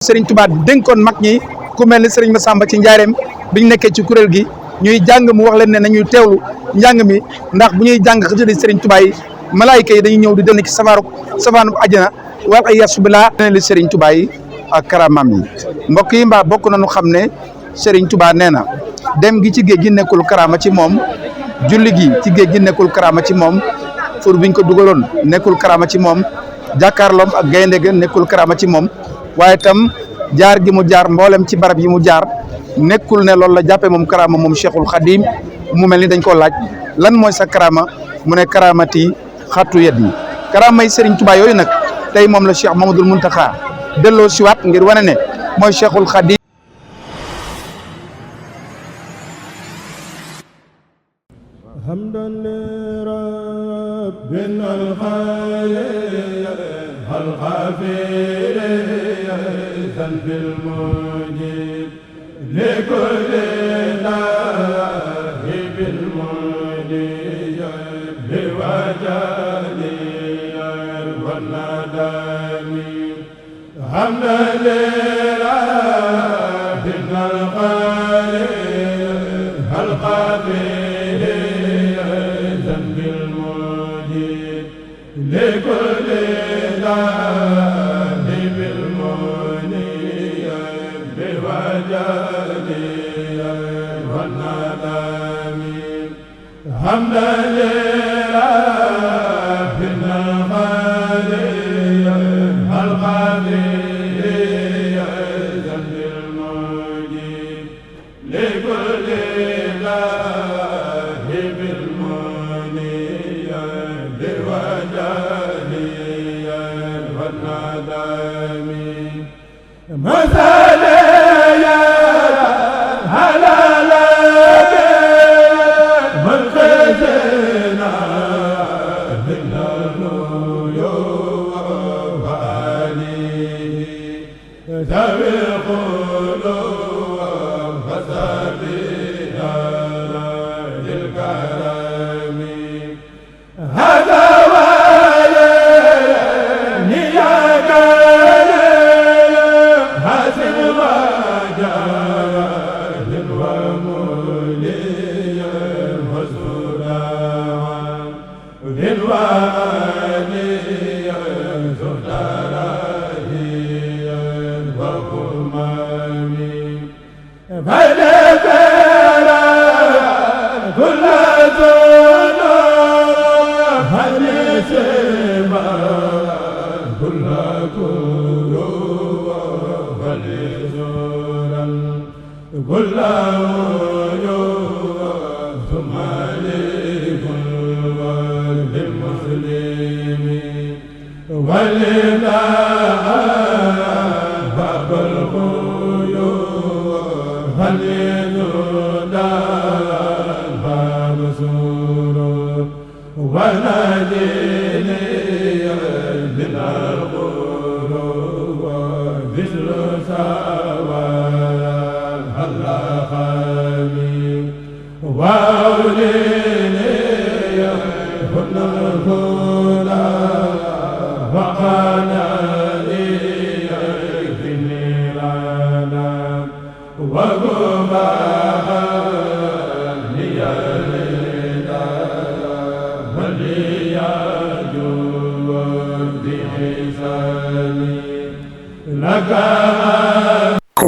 Serigne Touba dénkoon mag ñi ku mel ni Serigne Massamba ci njaareem biñ nekkee ci kuréel gi ñuy jàng mu wax leen ne nañuy teewlu njàng mi ndax bu ñuy jàng xasida Serigne Touba yi malaayika yi dañuy ñëw di dellu ci safaanu àjjana wal ay yasubilaa li Serigne Touba yi ak karamam yi mbokk yi mbaa bokk nañu xam ne Serigne Touba nee na dem gi ci géej gi nekkul karama ci moom julli gi ci géej gi nekkul karama ci moom fur biñ ko dugaloon nekkul karama ci moom jàkkaarloom ak gaynde ga nekkul karama ci moom waaye tam jaar gi mu jaar mboolem ci barab yi mu jaar nekkul ne loolu la jàppee moom karama moom Cheikhul Khadim mu mel ni dañ koo laaj lan mooy sa karama mu ne karamati xattu yet yi karama yi Serigne Touba yooyu nag tey moom la Cheikh Mamadou Mountakha delloo siwaat ngir wane ne mooy Cheikhul Khadim hamdan li rabbina al-ghafir بالمجيب لكل الله بالمجيب بوجهه والندم حمدا لربنا القادر بالمجيب لكل الله حمدا لربنا القادر بالمجيب لكل الله بالمنيب بوجهه والندم مثل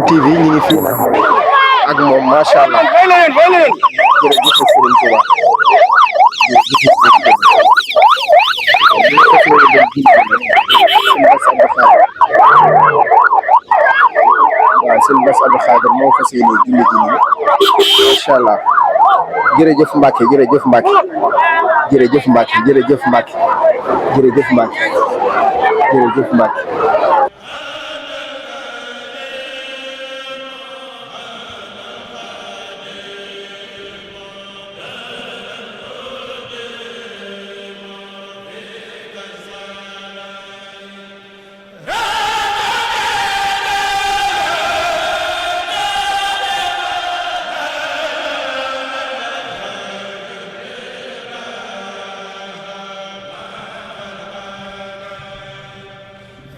TV ñu ngi fii nag ak moom macha allah jërëjëf Serigne Touba sëñ Bass Abdou Khadre moo fas yéene julli ji nii macha allah jërëjëf Mbacke jërëjëf Mbacke jërëjëf Mbacke jërëjëf Mbacke jërëjëf Mbacke jërëjëf Mbacke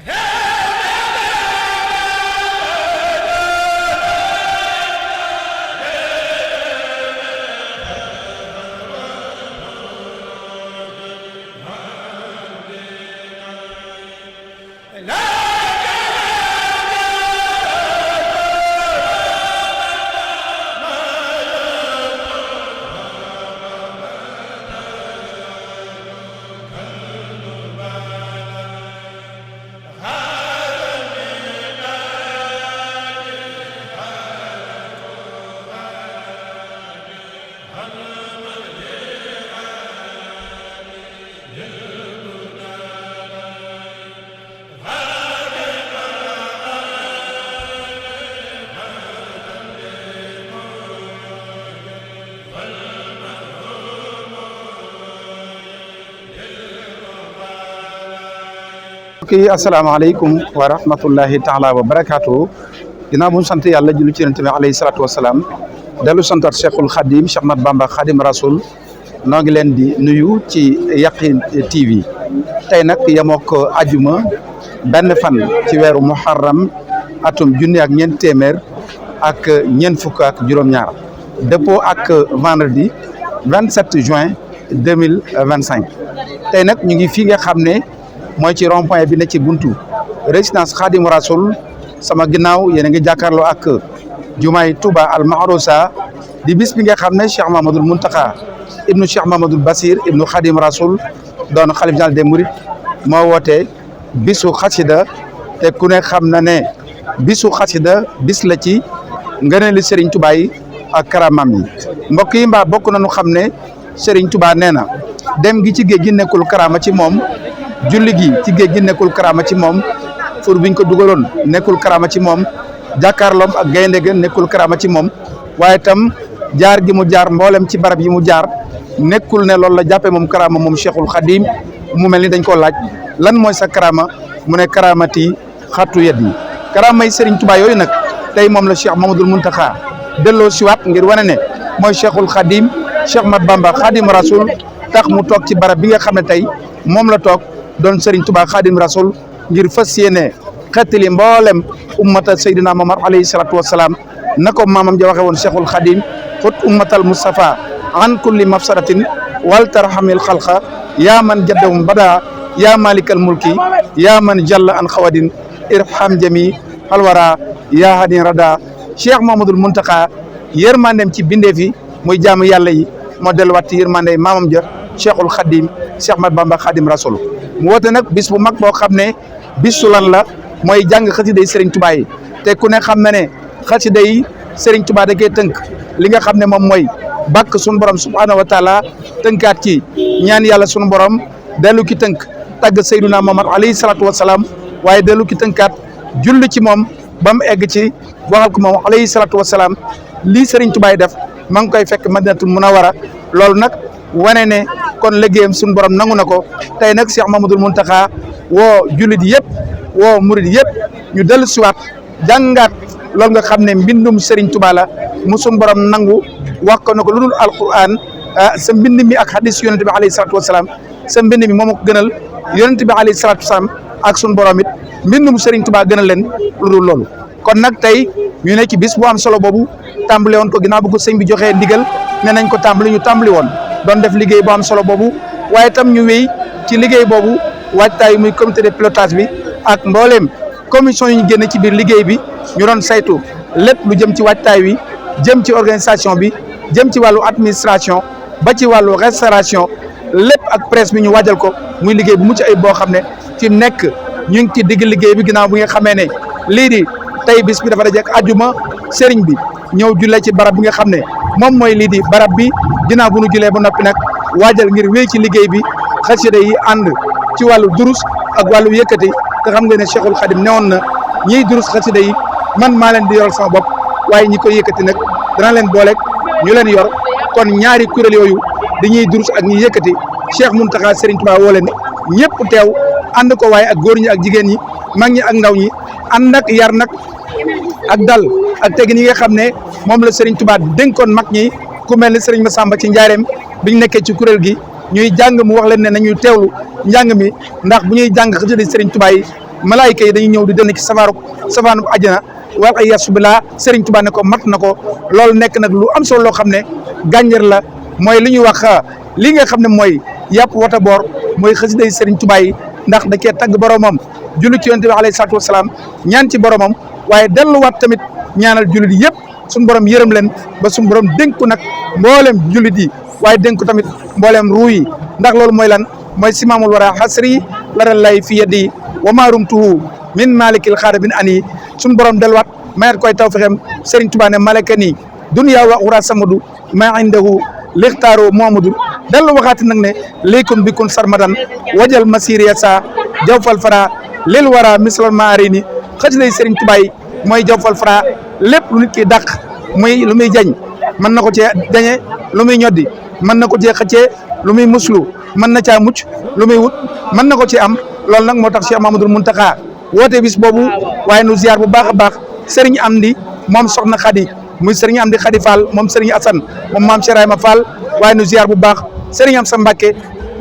Hey! mbokk yi asalaamaaleykum wa rahmatullahi taala wa barakaatu ginnaaw bu ñu sant yàlla julli ci yonent bi alayhi salaatu wasalaam dellu santaat Cheikhul Khadim Cheikh Ahmad Bamba Khadim Rasoul noo ngi leen di nuyu ci Yaqin TV tey nag yemook ajuma benn fan ci weeru muharram atum junni ak ñeent téeméer ak ñeent fukk ak juróom-ñaar dëppoo ak vendredi 27 juin 2025 tey nag ñu ngi fii nga xam ne mooy ci rond point bi ne ci buntu résidence Khadim Rasoul sama ginnaaw yéen a ngi jàkkaarloo ak jumaay Touba al Mahrousa di bis bi nga xam ne Cheikh Mahamadul Muntaqa ibnu Cheikh Mahamadul Basir ibnu Khadim Rasoul doon xalif général des Mourides moo woote bisu xasida te ku ne xam na ne bisu xasida bis la ci ngëneeli Serigne Touba yi ak karamam yi mbokk yi mbaa bokk nañu xam ne Serigne Touba nee na dem gi ci géej gi nekkul karama ci moom julli gi ci géej gi nekkul karama ci moom fur biñ ko dugaloon nekkul karama ci moom jàkkaarloom ak gaynde ga nekkul karama ci moom waaye tam jaar gi mu jaar mboolem ci barab yi mu jaar nekkul ne loolu la jàppee moom karama moom Cheikhul Khadim mu mel ni dañ ko laaj lan mooy sa karama mu ne karamati xattu yet yi karama yi Serigne Touba yooyu nag tey moom la Cheikh Mamadul Muntaxa delloo siwaat ngir wane ne mooy Cheikhul Khadim Cheikh Ahmad Bamba Khadim Rasoul tax mu toog ci barab bi nga xam ne tey moom la toog doon Serigne Touba Khadim Rasoul ngir fas yéene xettali mboolem ummata Seydina Muhammad alayhi salatu wasalaam na ko maamam ja waxe woon Cheikhul Khadim xut ummatal Mustafa an kulli mafsaratin wal tarhamil xalqa yaa man jaddahum bada yaa malikal mulki yaa man jalla an xawadin irham jami alwara yaa hadin rada Cheikh Mamadul Muntaqa yërmandem ci bindee fi muy jaamu yàlla yi moo delluwaat ci yërmande maamam ja Cheikhul Khadim Cheikh Ahmad Bamba Khadim Rasoul mu woote nag bis bu mag boo xam ne bisu lan la mooy jàng xasida yi Serigne Touba yi te ku ne xam na ne xasida yi Serigne Touba da koy tënk li nga xam ne moom mooy bàkk sunu borom subhanahu wa taala tënkaat ci ñaan yàlla sunu borom dellu ki tënk tagg Seydina Muhammad alayhi salatu wasalaam waaye dellu ki tënkaat julli ci moom ba mu egg ci waxal ko moom alayhi salatu wasalaam lii Serigne Touba yi def maa ngi koy fekk Madinatul Munawwara loolu nag wane ne kon liggéeyam suñu borom nangu na ko tey nag Cheikh Mamadul Muntaxa woo jullit yëpp woo murid yëpp ñu dellu siwaat jàngaat loolu nga xam ne mbindum Serigne Touba la mu suñu borom nangu wax ko na ko lu dul alquran sa mbind mi ak hadis yonente bi alayhi salatu wasalaam sa mbind mi moom ko gënal yonente bi alayhi salatu wasalaam ak suñu borom it mbindum Serigne Touba gënal leen lu dul loolu kon nag tey ñu ne ci bis bu am solo boobu tàmbale woon ko ginnaaw bu ko sëñ bi joxee ndigal ne nañ ko tàmbali ñu tàmbali woon doon def liggéey bu am solo boobu waaye tam ñu wéy ci liggéey boobu waajtaay muy comité de pilotage bi ak mbooleem commission yi ñu génne ci biir liggéey bi ñu doon saytu lépp lu jëm ci waajtaay wi jëm ci organisation bi jëm ci wàllu administration ba ci wàllu restauration lépp ak presse bi ñu waajal ko muy liggéey bu mucc ayib boo xam ne fi mu nekk ñu ngi ci digg liggéey bi ginnaaw bi nga xamee ne lii di tey bis bi dafa daje ak ajuma sëriñ bi ñëw jullee ci barab bi nga xam ne moom mooy lii di barab bi ginnaaw bu nu julee ba noppi nag waajal ngir wéy ci liggéey bi xasida yi ànd ci wàllu durus ak wàllu yëkkati te xam nga ne Cheikhul Khadim newoon na ñiy durus xasida yi man maa leen di yoral sama bopp waaye ñi koy yëkkati nag dana leen booleeg ñu leen yor kon ñaari kuréel yooyu di ñuy durus ak ñuy yëkkati Cheikh Mountakha Serigne Touba woo leen ñëpp teew ànd ko waaye ak góor ñi ak jigéen ñi mag ñi ak ndaw ñi ànd ak yar nag ak dal ak tegin yi nga xam ne moom la Serigne Touba dénkoon mag ñi ku mel ni Serigne Massamba ci njaareem biñ nekkee ci kuréel gi ñuy jàng mu wax leen ne nañuy teewlu njàng mi ndax bu ñuy jàng xasida Serigne Touba yi malaayika yi dañuy ñëw di dënn ci safaanu ajjana wal ay yasubilaa Serigne Touba ne ko mat na ko loolu nekk nag lu am solo loo xam ne gànjar la mooy li ñuy wax li nga xam ne mooy yàpp wata boor mooy xasida Serigne Touba yi ndax da cee tagg boromam julli ci yonent bi alayhi salaatu wasalaam ñaan ci boromam waaye delluwaat tamit ñaanal jullit yëpp suñu borom yërëm leen ba suñu borom dénku nag mboolem jullit yi waaye dénku tamit mboolem ruu yi ndax loolu mooy lan mooy simaamul wara xasri laral lay fi yeddi wa maarumtuhu min malikil xaada bin ani suñu borom delluwaat mayat koy taw fexem Serigne Touba ne malaka nii dunya wa uxra samadu ma indahu lixtaaro Muhammadu dellu waxaati nag ne léykun bikun sarmadan wajal masiriya sa jawfal fara lil wara mislal maarini xasida Serigne Touba yi mooy jawfal fara lépp lu nit ki dàq muy lu muy jañ mën na ko cee dañe lu muy ñoddi mën na ko cee xëccee lu muy muslu mën na caa mucc lu muy wut mën na ko ci am loolu nag moo tax Cheikh Mamadou Mountakha woote bis boobu waaye nu ziar bu baax a baax Serigne Amdi moom soxna Khady muy Serigne Amdi Khady Fall moom Serigne Assane moom maam Cheikh Ibrahima Fall waaye nu ziar bu baax Serigne Amsa Mbacké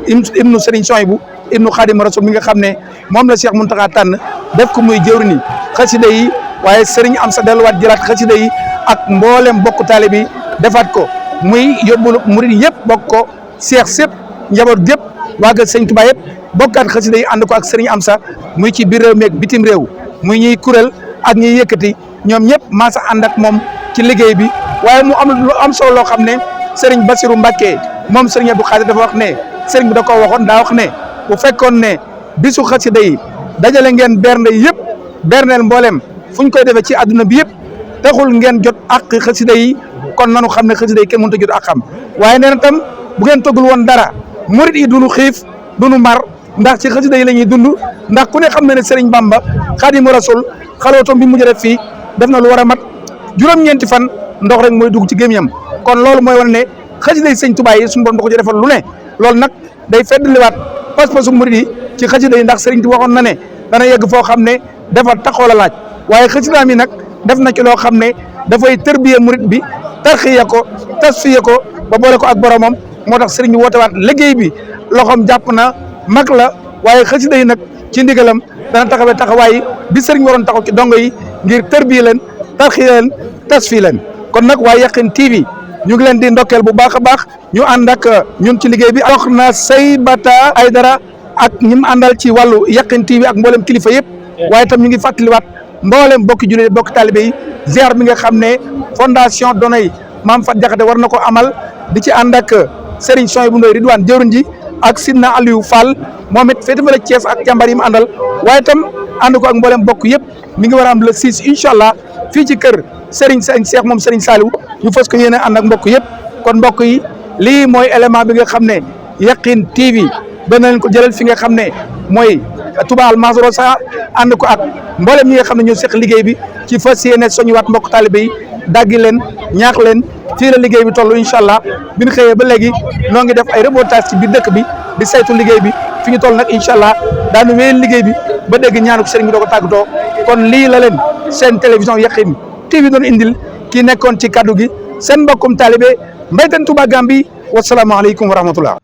ibnu Serigne Souhaïbou ibnu Khadim Rasoul mi nga xam ne moom la Cheikh Mountakha tànn def ko muy jëwriñi xasida yi waaye Serigne Amsa delluwaat jëlaat xasida yi ak mboolem bokk taalibe bi defaat ko muy yóbbulu murid yëpp bokk ko seex sépp njaboot gépp waa ga Sëñ Tuubaa yëpp bokkaat xasida yi ànd ko ak Serigne Amsa muy ci biir réew mi ak bitim réew muy ñuy kuréel ak ñuy yëkkati ñoom ñëpp maasa ànd ak moom ci liggéey bi waaye mu am lu am solo loo xam ne Serigne Bassirou Mbacké moom Serigne Abdou Khadir dafa wax ne Serigne bi da koo waxoon daa wax ne bu fekkoon ne bisu xasida yi dajale ngeen bernde yëpp berneel mboolem fu ñu koy defee ci àdduna bi yëpp taxul ngeen jot ak xasida yi kon nanu xam ne xasida yi kenn mënut a jot ak xam waaye nee na tam bu ngeen toggul woon dara murit yi duñu xiif duñu mar ndax ci xasida yi la ñuy dund ndax ku ne xam na ne Serigne Bamba Xaadimu Rasul xalootom bi mujj def fii def na lu war a mat juróom-ñeenti fan ndox rek mooy dugg ci gémmiñam kon loolu mooy wane ne xasida yi Sëñ Tuubaa yi suñu borom da ko ci defal lu ne loolu nag day feddliwaat pas-pasu murit yi ci xasida yi ndax Serigne bi waxoon na ne dana yegg foo xam ne dafa taxoo la laaj waaye xasidaam yi nag def na ci loo xam ne dafay tërbiye murit bi tarxiya ko tasfiya ko ba boole ko ak boromam moo tax Serigne bi woote waat liggéey bi loxoom jàpp na mag la waaye xasida yi nag ci ndigalam dana taxawee taxawaay bi Serigne waroon taxaw ci dongo yi ngir tërbiye leen tarxiya leen tasfi leen kon nag waa Yakhine TV ñu ngi leen di ndokkeel bu baax a baax ñu ànd ak ñun ci liggéey bi wax na Saybata Aydara ak ñi mu àndal ci wàllu Yakhine TV ak mboolem kilifa yëpp waaye tam ñu ngi fàttaliwaat mboolem bokki jullit bokki taalibe yi ziar bi nga xam ne fondation Donay Maam Fat Jaxate war na ko amal di ci ànd ak Serigne Souhaïbou Ndoye Ridwane jëwriñ ji ak Sidna Aliou Fall moom it féete fa la Thiès ak jàmbar yi mu àndal waaye tam ànd ko ak mboolem bokk yëpp mi ngi war a am le 6 incha allah fii ci kër Serigne Cheikh moom Serigne Saliou ñu fas ko yéene ànd ak mbokk yëpp kon mbokk yi lii mooy élément bi nga xam ne Yakhine TV dana leen ko jëlal fi nga xam ne mooy Touba Al Mazro sa ànd ko ak mboolem ñi nga xam ne ñoo seq liggéey bi ci fas yéene soñuwaat mbokk taalibe yi daggi leen ñaax leen fii la liggéey bi toll incha allah bi ñu xëyee ba léegi noo ngi def ay reportage ci biir dëkk bi di saytu liggéey bi fi ñu toll nag incha allah daanu wéyal liggéey bi ba dégg ñaanu ko sëriñ bi doo ko tàggatoo kon lii la leen seen télévision Yakhine TV doon indil kii nekkoon ci kaddu gi seen mbokkum taalibe Mbaytane Touba Gambi wasalaamaaleykum wa rahmatullah